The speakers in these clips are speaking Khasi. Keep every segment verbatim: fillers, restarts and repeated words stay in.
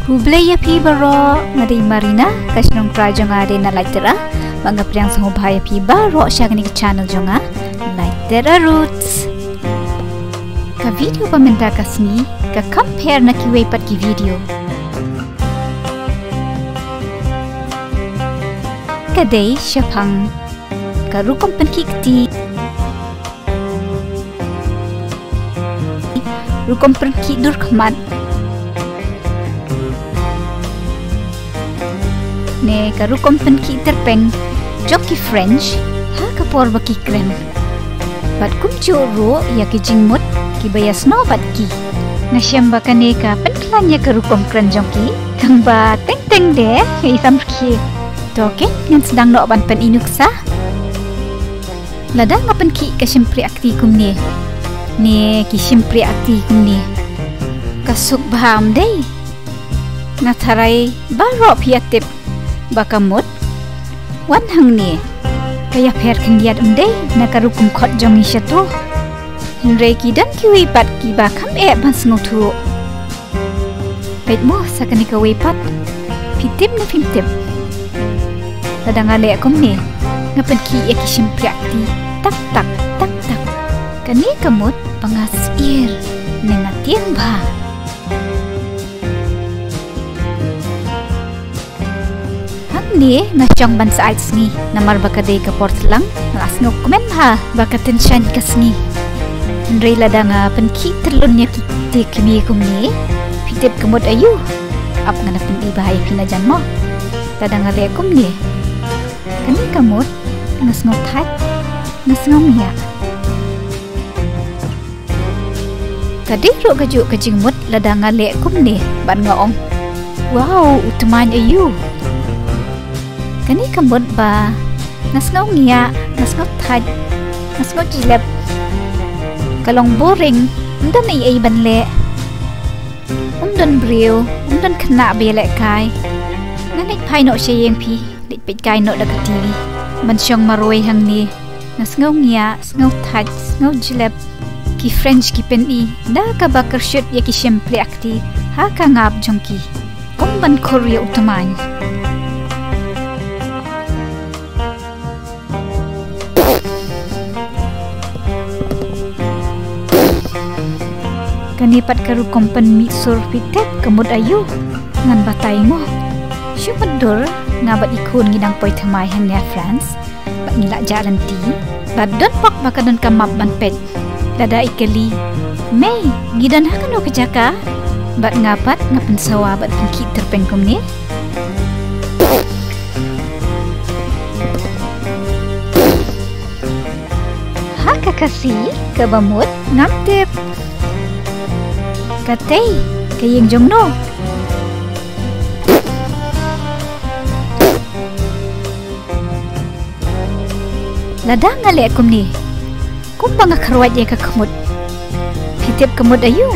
Khublei ïa phi baroh, nga dei Marina, ka shnong trai jong nga dei na Laitera. Ba nga pdiang sngewbha ïa phi baroh sha kane ka channel jong nga, Laitera Roots. Ka video ba mynta ka sngi ka compare na kiwei pat ki video. Ka dei shaphang ka rukom pynkhih kti, rukom pynkhih dur khmat, ne ka rukom pynkhih tyrpeng jong ki French ha ka por ba ki kren. Bad kumjuh ruh ïa ki jingmut kiba ïasnoh bad ki. Nga shem ba kane ka pynkhlaiñ ïa ka rukom kren jong ki. Tang ba teng teng de nga i samrkhie. To kein ngan sdang noh ban pyni nuksa. Lada nga pynkhih ka shympriah kti kumne, ne ki shympriah kti kumne, ka suk bha em dei? Nga tharai baroh phi ïa tip ba ka mut wan hangne ka ïapher khyndiat em dei na ka rukom khot jong ngi shato. Hynrei ki don kiwei pat kiba kham eh ban sngewthuh. Peit mo sa kane kawei pat. Phi tip ne phim tip? Lada nga leh kumne, nga pynkhih ïa ki shympriah kti tak tak tak tak, kane ka mut ba nga syier ne nga tieng bha. Hangne nga shong ban sa aid sngi, namar ba ka dei ka por tlang, nga la sngewkmen bha ba ka tynshaiñ ka sngi. Hynrei lada nga pynkhih tyrlun ïa ki kti kmie kumne, phi tip ka mut aïu? Ap, ngan pyni bha ïa phi na jan mo. Lada nga leh kumne, kane ka mut, nga sngew thait, nga sngew ngiah. Ka dei ruh kajuh ka jingmut lada nga leh kumne bad nga ong, "Wow, u tmaiñ aïu." Kane ka mut ba nga sngew ngiah, nga sngew thait, nga sngew jlep. Ka long boring, ym don ei ei ban leh. Ym don briew, ym don khynnah ba ïalehkai. Nga leit phai noh sha ïing phi. Leit peit kai noh da ka T V. Ban shong marwei hangne, nga sngew ngiah, sngew thait, sngew jlep. Ki French ki pyni da kaba kyrshuh ïa ki shympriah kti ha ka ngap jong ki. Kum ban khur ïa u tmaiñ. Kane pat ka rukom pynmih sur, phi tip ka mut aïu? Ngan batai mo. Shu mutdur, nga bad i khun ngi dang poi thymmai hangne ha France. Bad ngi la jah lynti. Bad don bok ba ka don ka map ban peit. Lada i kylli, "Mei, ngi don ha kano ka jaka?" Bad nga pat nga pynsawa bad pynkhih tyrpeng kumne. Ha ka Khasi kaba mut ngam tip. Katei ka ïing jong no? Lada nga leh kumne, kumba nga kyrwat ïa ka khmut, phi tip ka mut aïu?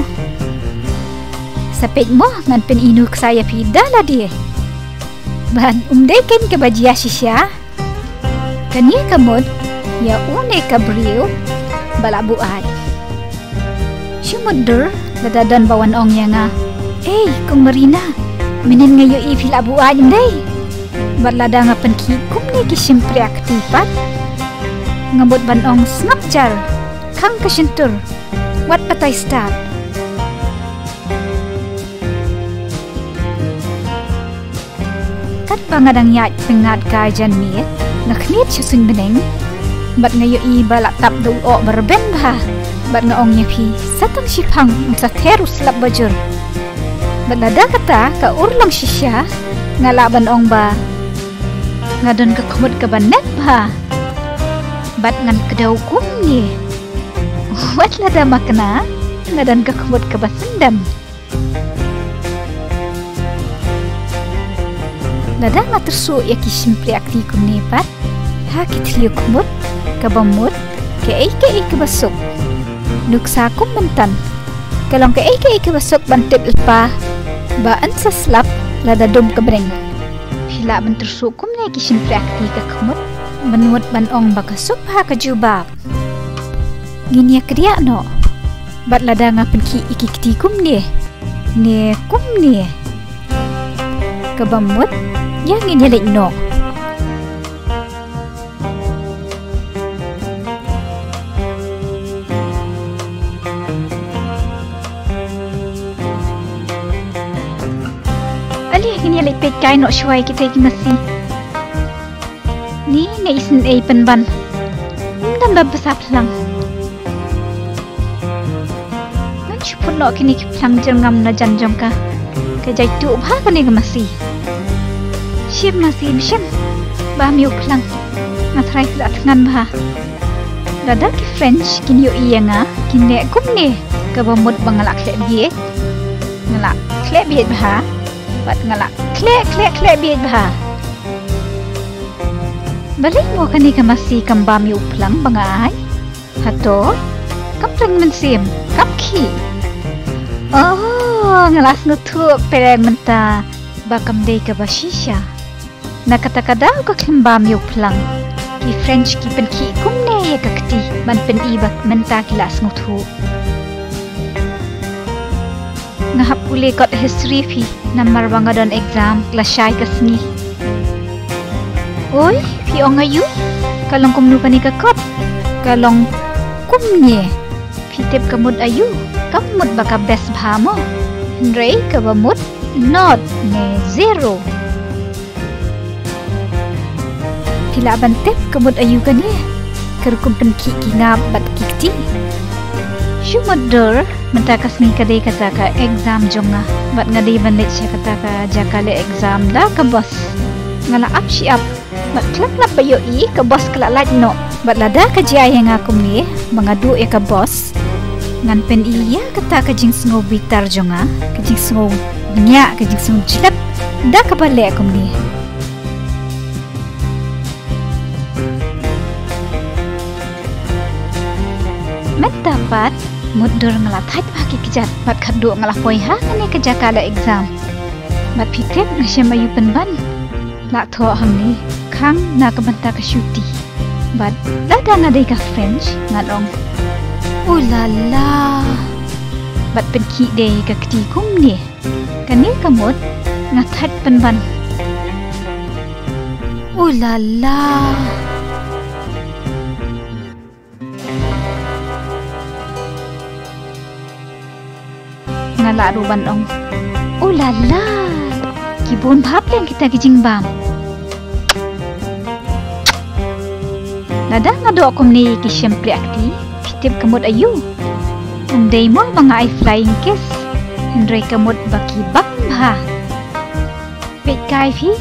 Sa peit mo, ngan pyni nuksa ïa phi da lade. Bad um dei kein kaba jia shisha. Kane ka mut ïa une ka briew ba la buaid. Shu mutdur lada don ba wan ong ïa nga, "Ei, Kong Marina, mynnin nga ïohi phi la buaid, ym dei?" Bad lada nga pynkhih kumne ki shympriah kti pat, nga mut ban ong, "Sngap jar, khang ka shyntur, wat batai stad." Katba nga dang ïaid pyngngad kai janmiet, nga khmied sha suiñ bneng. Bad nga ïohi ba la tap da u oh ba rben bha. Bad nga ong ïa phi, sa tang shiphang, ym sa ther u slap ba jur. Bad lada kata ka urlong shisha, nga lah ban ong ba nga don ka khmut kaba nep bha. Bad ngan kdew kumne. Wat lada makna, nga don ka khmut kaba syndem. Lada nga tyrsuh ïa ki shympriah kti kumne pat ha ki thliew khmut, kaba mut kaei kaei kaba suk. Nuksa kum mynta, ka long kaei kaei kaba suk ban tip lypa ba yn sa slap lada dum ka bneng. Phi lah ban tyrsuh kumne ki shympriah kti ka khmut, ban mut ban ong ba ka suk bha ka jubab. Ngin ïa kdiah noh. Bad lada nga pynkhih ïa ki kti kumne ne kumne, Kaba mut, ïa ngin ïa leit noh. Ale, ngin ïa leit peit kai noh shuwa ïa kita ki masi. Ni nga isynei pynban. Ym don ba bsa phlang. Ngan shu put noh kine ki phlang jyrngam na jan jong ka. Ka jaituh bha kane ka masi. Shim masi bshem. Bam ïa u phlang. Nga tharai ki la thngan bha. Lada ki French kin ïohi ïa nga, kin leh kumne. Kaba mut ba nga la khleh bieit. Nga la khleh bieit bha. Bad nga la khleh, khleh, khleh bieit bha. Balei mo kane ka masi kam bam ïa u phlang ba nga ai? Hato? Kam pyrshang mynsiem, kam khih. Oh, nga la sngewthuh pyrshang mynta ba kam dei kaba shisha. Na kata ka daw ka khlem bam ïa u phlang. Ki French ki pynkhih kumne ïa ka kti ban pyni ba mynta ki la sngewthuh. Nga hap pule kot history phi, namar ba nga don exam, ka la shai ka sngi. Oi, phi ong aïu? Ka long kumno kane ka kot? Ka long kumne. Phi tip ka mut aïu? Ka mut ba ka best bha mo. Hynrei kaba mut not ne zero. Phi lah ban tip ka mut aïu kane? Ka rukom pynkhih ki ngap bad ki kti. Shu mut dur, mynta ka sngi ka dei kata ka exam jong nga. Bad nga dei ban leit sha kata ka jaka leh exam da ka bus. Nga la ap shi ap. Bad khlem lap ba ïohi ka bus ka la lait noh. Bad lada ka jia ïa nga kumne, ba nga duh ïa ka bus. Ngan pyni ïa kata ka jingsngew bitar jong nga, ka jingsngew bniah, ka jingsngew jlep, da kaba leh kumne. Mynta pat, mutdur nga la thait bha ki kjat, bad khadduh nga la poi ha kane ka jaka leh exam. Bad phi tip nga shem aïu pynban. Lah thoh hangne, khang na ka bynta ka shuti. Bad lada nga dei ka French, ngan ong, "Oh la la." Bad pynkhih dei ka kti kumne. Kane ka mut, nga thait pynban. "Oh la la." Nga lah ruh ban ong, "Oh la la, ki bun bha pleng kita ki jingbam." Lada nga doh kumne ki shympriah kti, phi tip ka mut aïu? Ym dei mo ba nga ai flying kiss, hynrei ka mut ba ki bam bha. Peit kai phi,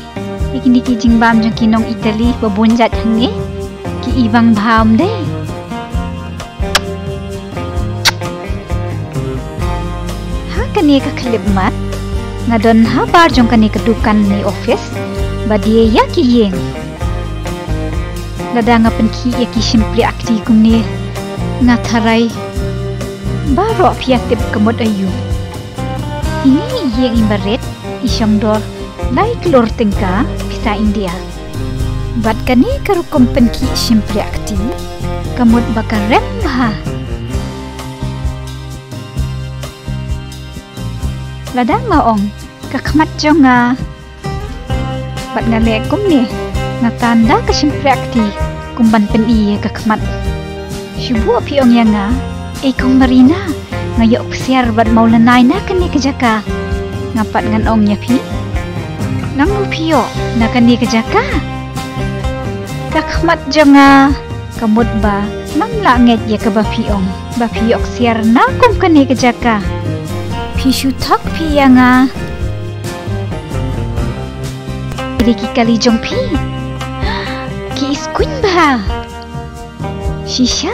ïa kine ki jingbam jong ki nong Italy ba bun jait hangne, ki i bang bha ym dei. Ha kane ka khyllipmat, nga don habar jong kane ka dukan ne office, ba die ïa ki ïing. Lada nga pynkhih ïa ki shympriah kti kumne, nga tharai baroh phi ïa tip ka mut aïu. Ine i ïing i barit, i shong dor lai klur tyngka pisa India. Bad kane ka rukom pynkhih shympriah kti, ka mut ba ka rem bha. Lada nga ong, ka khmat jong nga. Bad nga leh kumne, nga tan da ka shympriah kti, kum ban pyni ïa ka khmat. Shu buh phi ong ïa nga, "Ei kong Marina, nga ïoh ksiar bad mawlynnai na kane ka jaka." Nga pat ngan ong ïa phi, "Nangno phi ïoh na kane ka jaka?" Ka khmat jong nga, ka mut ba ngam lah ngeit ïa kaba phi ong, ba phi ïoh ksiar na kum kane ka jaka. Phi shu thok phi ïa nga. Ki dei ki kali jong phi. Ki iskuiñ bha. Shisha,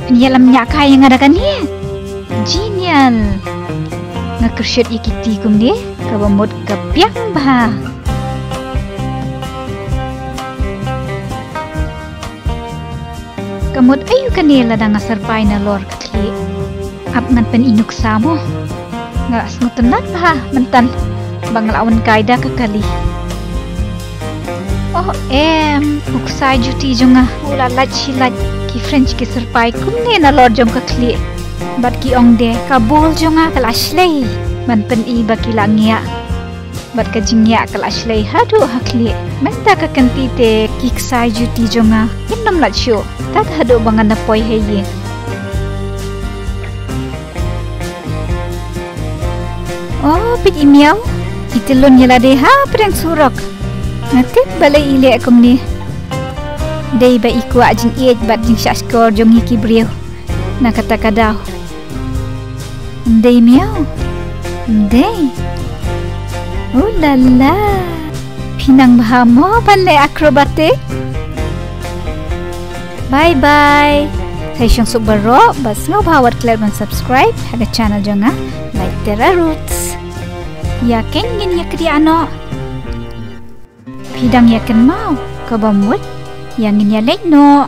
phin ïalam ñiah kai ïa nga da kane. Genial. Nga kyrshet ïa ki kti kumne, kaba mut ka biang bha. Ka mut aïu kane lada nga syrpai nalor ka khlieh? Ap ngan pyni nuksa mo. Nga la sngewtynnat bha mynta ba nga la wan kai da ka kali. Oh em, u ksai juti jong nga u la lait shi lait. Ki French ki syrpai kumne nalor jong ka khlieh. Bad ki ong de ka bol jong nga ka la shlei ban pyni ba ki la ngiah. Bad ka jingïa ka la shlei haduh ha khlieh. Mynta ka kynti te ki ksai juti jong nga kin nym lait shuh tad haduh ba ngan da poi ha ïing. Oh, peit i miaw, i tylun ïa lade ha pdeng surok. Nga tip balei i leh kumne. Dei ba i kwah jingïeit bad jingshah shkor jong ngi ki briew. Na kata ka daw. Ym dei miaw. Ym dei. Ooh la la. Phi nang bha mo ban leh acrobatic. Bye bye. Sa ïa shong suk baroh bad sngewbha wat klet ban subscribe ha ka channel jong nga, Laitera Roots. Ïa ken ngin ïa kdiah noh. Phi dang ïa kynmaw kaba mut ïa ngin ïa leit noh.